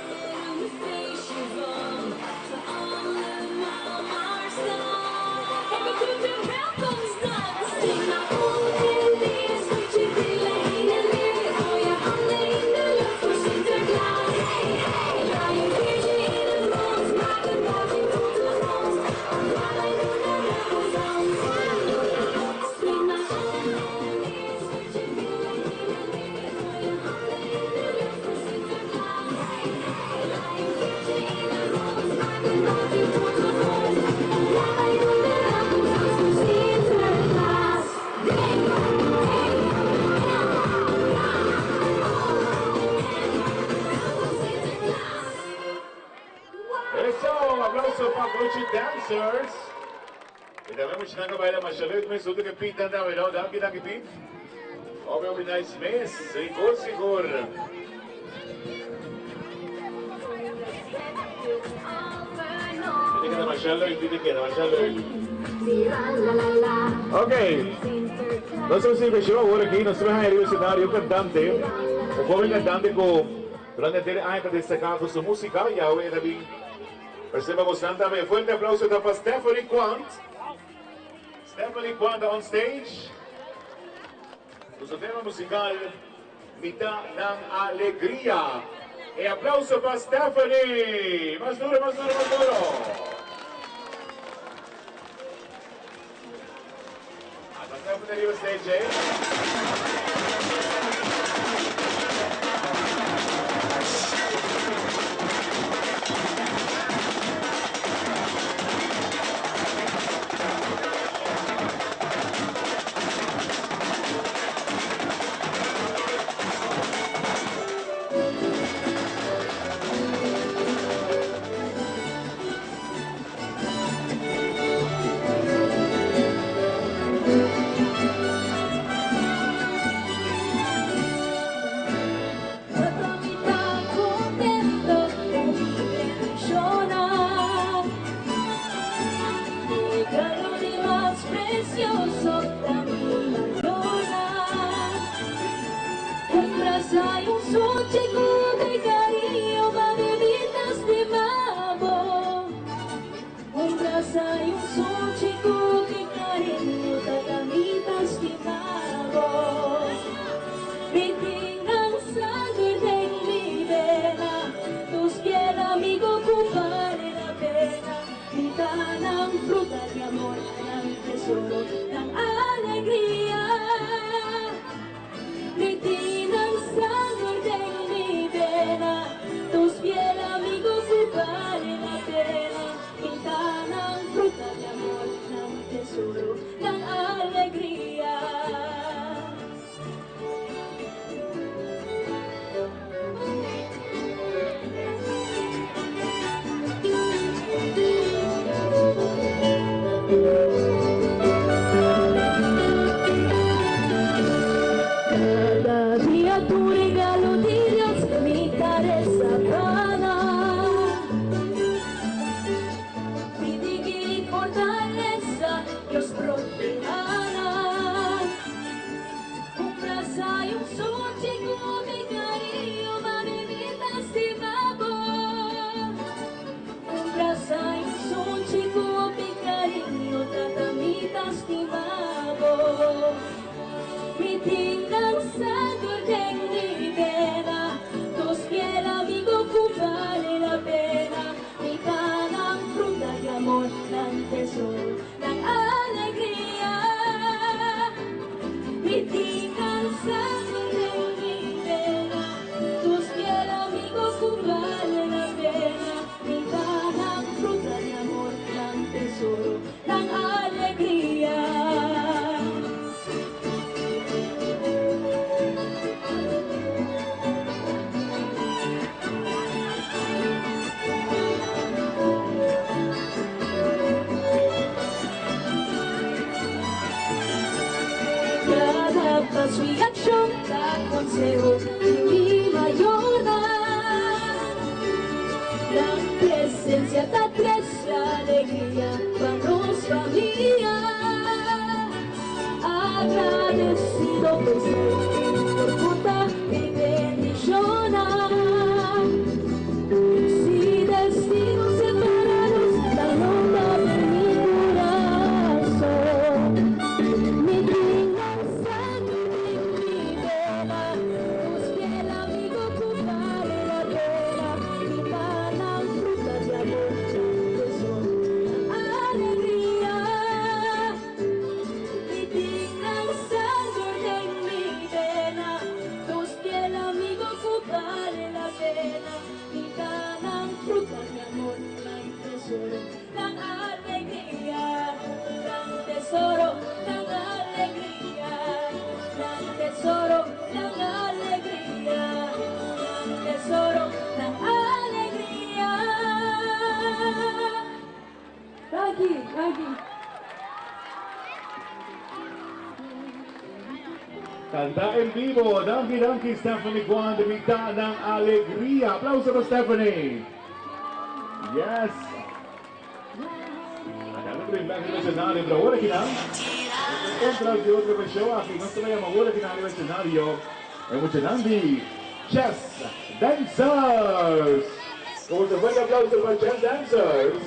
een feestje van, ga allemaal maar staan. En we doen de welkomstdans. Spring maar op en neer, schud je billen heen en weer. Gooi je handen in de lucht voor Sinterklaas. Draai een keertje in het rond, maak een buiging tot de grond. Ja, wij doen de welkomstdans. Spring maar op en neer, schud je billen heen en weer. Gooi je handen in de lucht voor Sinterklaas. Draai een keertje in het rond, maak een buiging tot de grond. Ja, wij doen de welkomstdans voor Sinterklaas.
Eso, aplauso pa Gucci Dancers. Y tambe muchanan a baila masha leuk mes, otro ke Piet tambe no, danki danki Piet. Hopi hopi nice mes, sigur sigur. Piti keda masha leuk, piti keda masha leuk. Ok, nos ta recibi show awor aki, nos ta haña riba escenario un cantante, un joven cantante cu durante henter aña ta destaca cu su musica y awe e ta bin presenta pa bosnan tambe. Fuerte aplauso ta pa Stephanie Quant. Stephanie Quant ta on stage cu su tema musical Mi ta nan alegria. E aplauso pa Stephanie! Mas duro, mas duro, mas duro! Ata Stephanie riba stage ey.
brasa y un sunchi cu mi cariño, mami, mi ta stima bo. Un brasa y un sunchi cu mi cariño, tata, mi ta stima bo. Mi tin nan sanger den mi bena, dos fiel amigo cu vale la pena. Mi ta nan fruta di amor, nan tesoro, nan alegria. Mi tin nan sanger den mi bena, dos fiel amigo cu vale la pena. Mi ta nan fruta di amor, nan tesoro, nan alegria. Cada dia ta un regalo di Dios, mi ta resa pa nan. Pidi guia y fortalesa, Dios proteha nan. Un brasa y un sunchi cu mi cariño, mami, mi ta stima bo. Un brasa y un sunchi cu mi cariño, tata, mi ta stima bo. Mi tin nan sanger den mi bena, dos fiel amigo cu vale la pena. Mi ta nan fruta di amor, nan tesoro, nan alegria. Mi tin nan sanger den mi bena, dos fiel amigo cu vale la pena. Mi ta nan fruta di amor, nan tesoro, nan alegria. Cada paso y acción da consejo di mi mayornan. La presencia da trece alegria pa nos famia. Agradecido por ser, por conta y bendiciona. Si destino separados, la nota de mi corazón. Mi tin nan sanger den mi bena, dos fiel amigo cu vale la pena. Mi ta nan fruta di amor, tesoro, alegria. Mi tin nan sanger den mi bena, dos fiel amigo cu vale la pena. Mi ta nan fruta di amor, nan tesoro, nan alegria. Nan tesoro, nan alegria. Nan tesoro, nan alegria. Nan tesoro, nan alegria. Danki, danki.
Canta en vivo, danki, danki Stephanie Guan, mi ta nan alegria. Aplauso pa Stephanie. Yes. Acá no tin back riba escenario, pero awor aki nan, un tras di otro e show aki, nos ta bay yama awor aki nan riba escenario e muchanan di Chess Dancers. Con un fuerte aplauso pa Chess Dancers.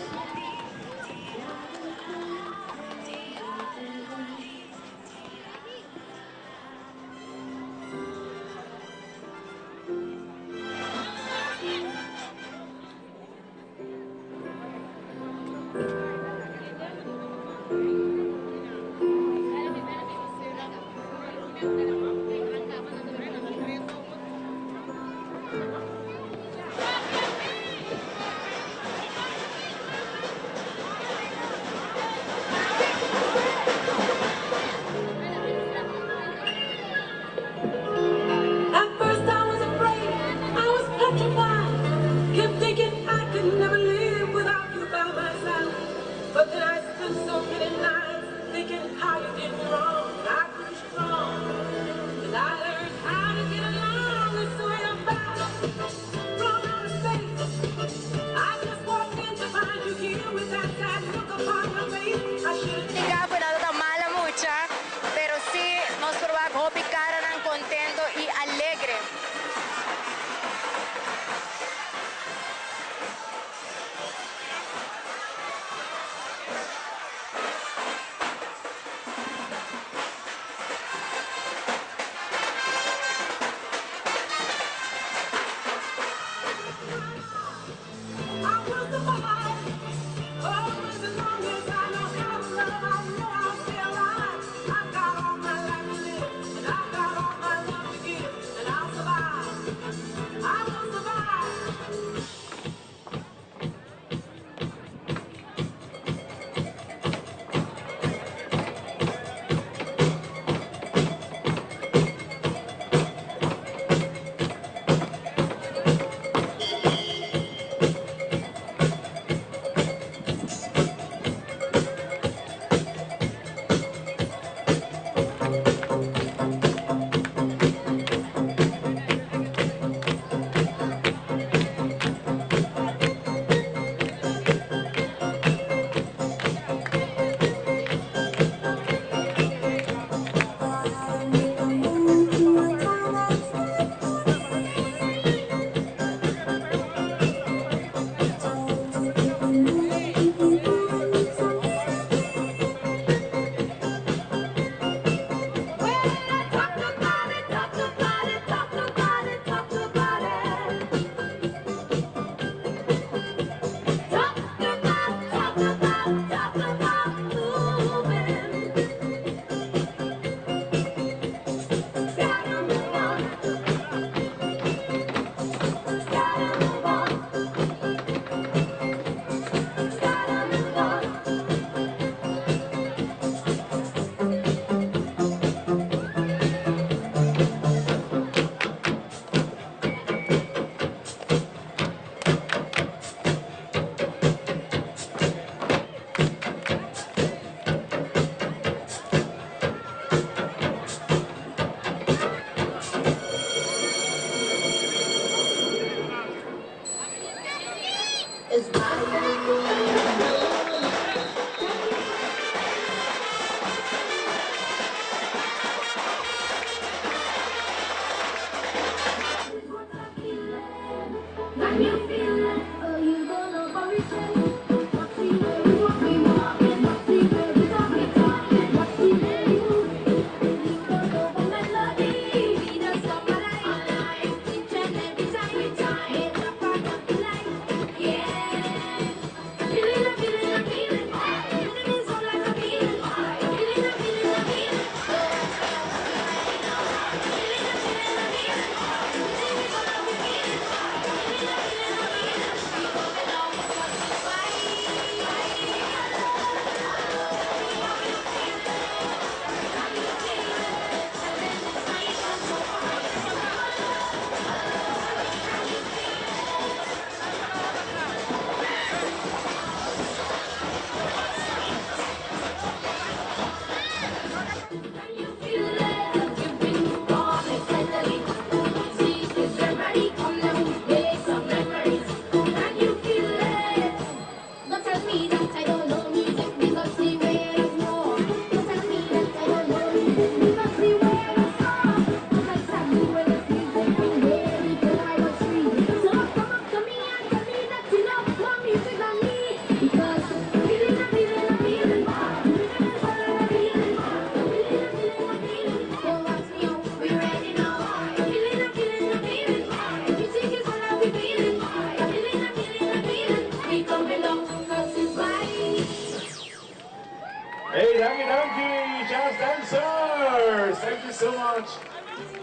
Hey, danki, danki, Jazz Dancers! Thank you so much.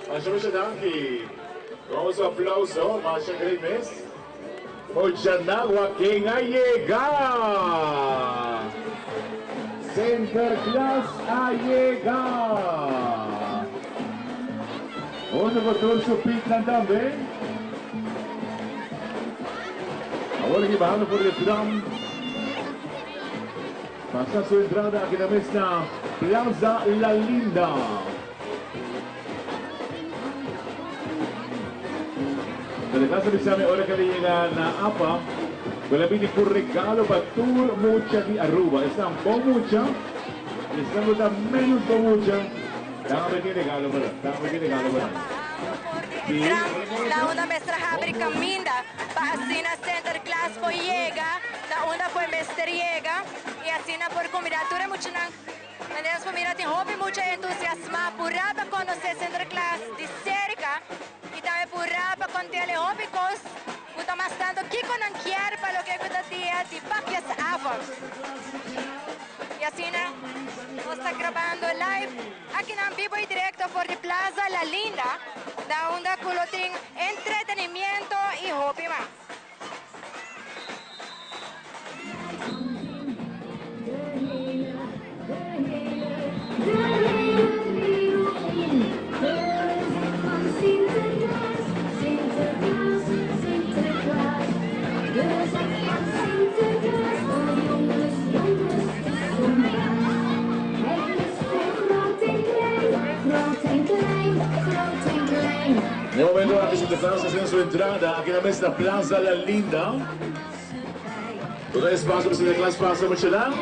Masha, masha danki. Vamos un aplauso, masha great mes. Ojanagua, quien ha llegado. Sinterklaas ha llegado. Otro motor su pitnan tambe. Awor aki bahando for di tram. Pasa su entrada aki na mes na Plaza La Linda. Sinterklaas a bisa mi ora ke el a yega na apa ku el a bini ku regalo pa tur mucha di Aruba. Esnan bon mucha y esnan ku ta menos bon mucha. Tambe tin regalo pa nan, tambe tin regalo pa nan. Sí.
Tram na unda mester habri caminda pa asina Sinterklaas por yega na unda cu e mester yega y asina por cumbida tur e muchanan. Manera nos por mira tin hopi mucha entusiasma pura pa conoce Sinterklaas di cerca y tambe pura pa contele hopi cos cu ta mas tanto kico nan kier pa loke cu ta dia di Pakjesavond. Y asina nos ta grabando live akinan bibo y directo for di Plaza La Linda, na unda cu lo tin entretenimiento y hopi mas.
Na e momento aki Sinterklaas ta haciendo su entrada aki na mes na Plaza La Linda. Bo ta espacio pa Sinterklaas pasa muchanan?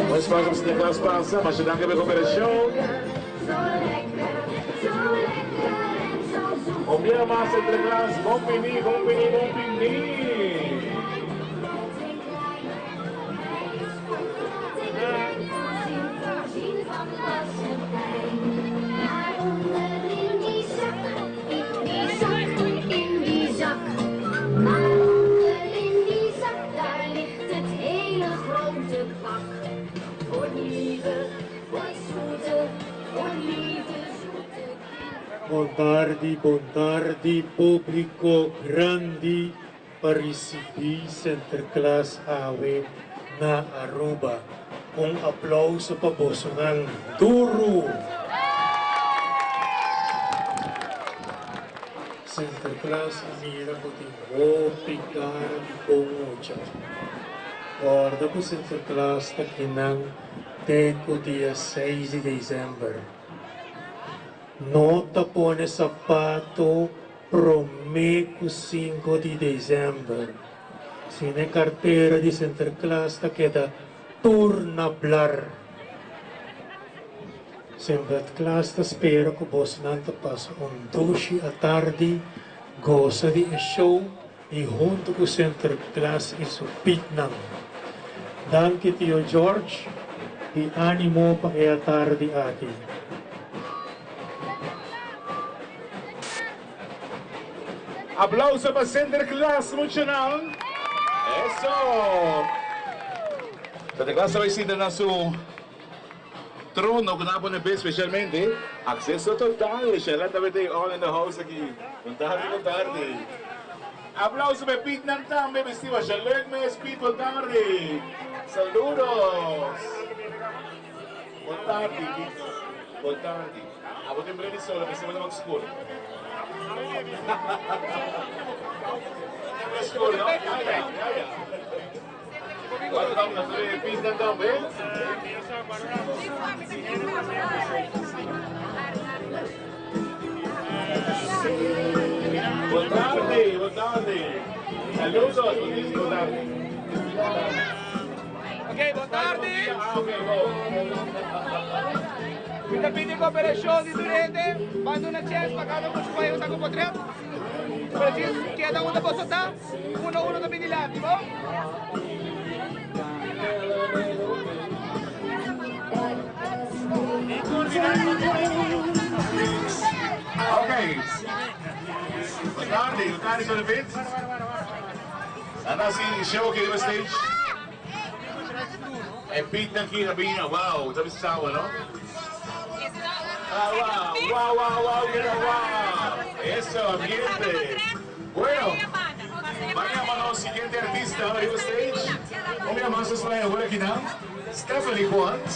Un espacio pa Sinterklaas pasa, masha danki pa e cooperacion. Un bia mas Sinterklaas, bon bini, bon bini, bon bini.
Bon tardi, bon tardi publico grandi pa ricibi Sinterklaas awe na Aruba. Un aplauso pa bosonan duro! Sinterklaas a mira cu tin hopi cara di bon mucha. Corda cu Sinterklaas ta kinan te cu dia seis di december. No ta pone sapato prome cu cinco di december. Sino e cartera di Sinterklaas ta keda tur na blar. Sinterklaas ta spera cu bosnan ta pasa un dushi atardi. Gosa di e show y hunto cu Sinterklaas y su Pietnan. Danki Tio George y animo pa e atardi aki.
Aplauso pa Sinterklaas muchanan. Eso! Sinterklaas ta bay sinta na su trono cu nan a pone p'e specialmente. Acceso total. Sheila ta bay all in the house aki. Bon tardi, bon tardi. Aplauso pa e Pietnan tambe bisti masha leuk mes. Piet bon tardi. Saludos. Bon tardi Piet. Bon tardi. Abo tin bril di sol a mester bo ta wak skur. Tin bril skur no? Ya ya ya ya. Welcome na tur e Pietnan tambe. Bon tardi, bon tardi. Saludos, bon tardi.
Ok, bon tardi. Mi ta pidi cooperacion di tur hende. Ban duna chens pa cada mucha cu a usa cu potret. Precies keda unda boso ta. Uno uno ta bin dilanti, bo?
Ok. Bon tardi, bon tardi Zona Pit. Nan ta hasi show aki riba stage. E Pietnan aki ta bini, wow, ta bisa sawa no? Ah, wow, wow, wow, wow, keda wow. Eso, ambiente. Bueno, ban yama nos siguiente artista riba stage. Un bia mas nos trae awor akinan, Stephanie Quant,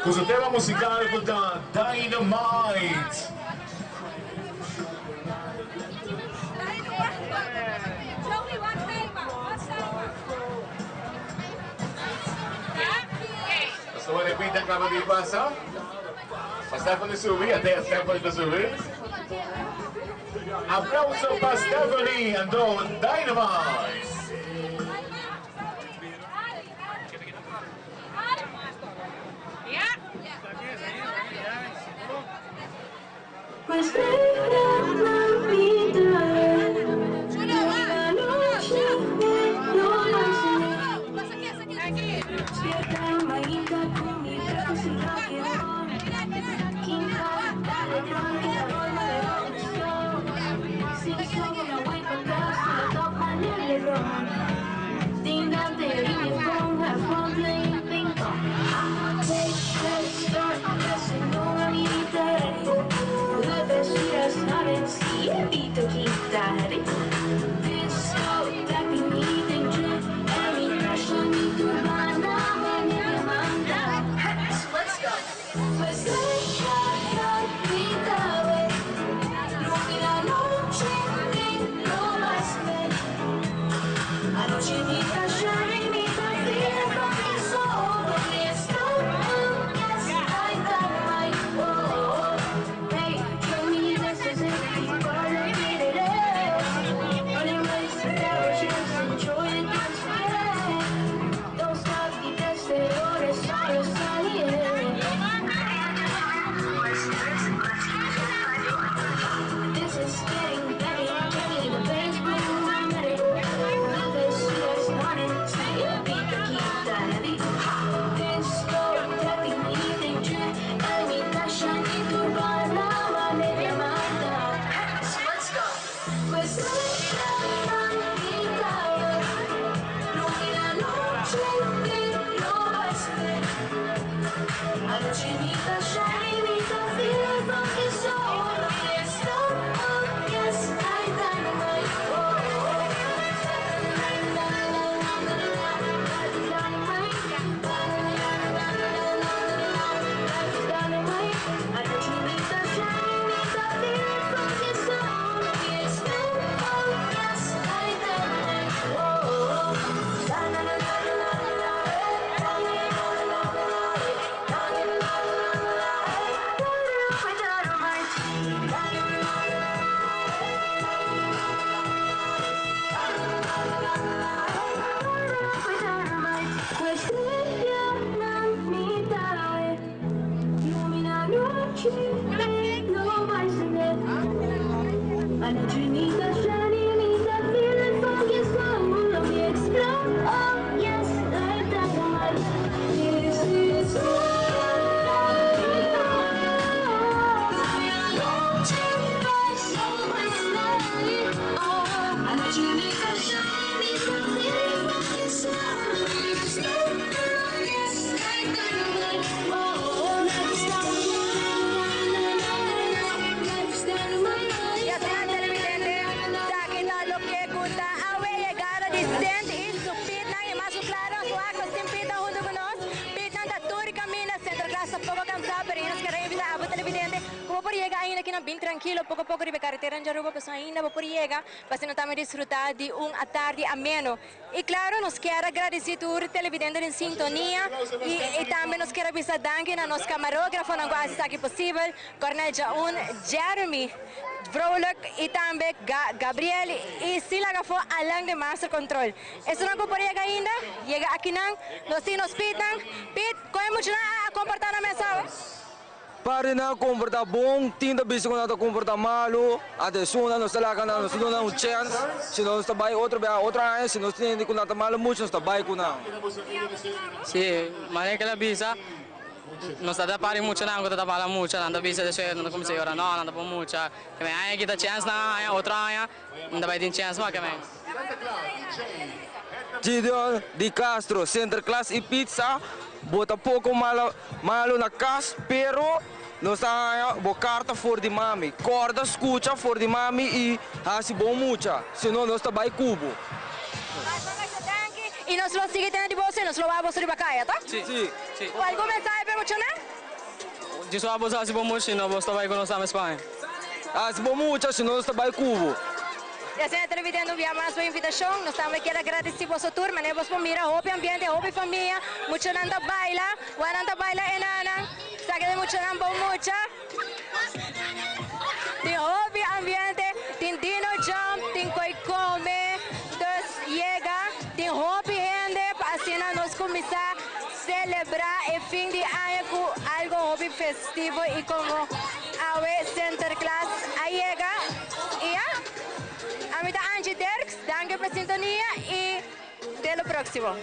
cu su tema musical cu ta Dynamite. Pasobra e pinta caba di pasa. Pa Stephanie subi, ate Stephanie ta subi. Aplauso pa Stephanie anto Dynamite.
Bin trankilo poko poko riba e karetera di Aruba pasobra ainda bo por yega pa asina tambe disfruta di un atardi ameno. Y claro nos kier a gradici tur televidente den sintonia y tambe nos kier a bisa danki na nos camarografonan cu a haci esaki posibel, Cornel Jaun, Jeremy Vrolijk y tambe Gabriel y sin laga afo Alan den master control. Esunnan cu por yega ainda, yega akinan, nos tin nos Pietnan. Piet, con e muchanan a comporta nan mes awe?
Par di nan a komportá bon, tin ta bisa ku nan ta komportá malu. Ante esun nos ta laga nan, nos ta duna nan un chèns. Si nos ta bai otro bia, otro aña, si nos tende ku nan ta malu muchu, nos ta bai ku nan.
Sí, manera ku el a bisa, nos ta ta par di muchanan ku ta ta bala mucha, nan ta bisa despues nan ta kuminsá yora, no, nan ta por mucha. Ke men aña kita chèns nan a haña, otro aña nan ta bai tin chèns mas ke men.
Gideon di Castro, Sinterklaas y pizza, bo ta poco malo malo na cas, pero nos ta haña bo carta for di mami. Corda scucha for di mami y haci bon mucha, sino nos ta bay cu bo.
Y nos lo sigui tene di boso y nos lo wak boso riba caya, ta?
Sí. Sí.
Algun mensahe pa e muchanan?
Djis wak boso haci bon mucha, sino boso ta bay cu nos tambe Spaña.
Haci bon mucha, sino nos ta bay cu bo.
Y asina televidente un bia mas bo invitacion. Nos tambe kier a gradici boso tur manera bos por mira hopi ambiente, hopi famia, muchanan ta baila, wanan ta baila enanan, sa ke den muchanan bon mucha. Tin hopi ambiente, tin dino jump, tin koy come, dus yega, tin hopi hende pa asina nos cuminsa celebra e fin di aña cu algo hopi festivo y como awe Sinterklaas a yega. Y ya, ami ta Angie Dirks, danki pa sintonia y te lo proximo.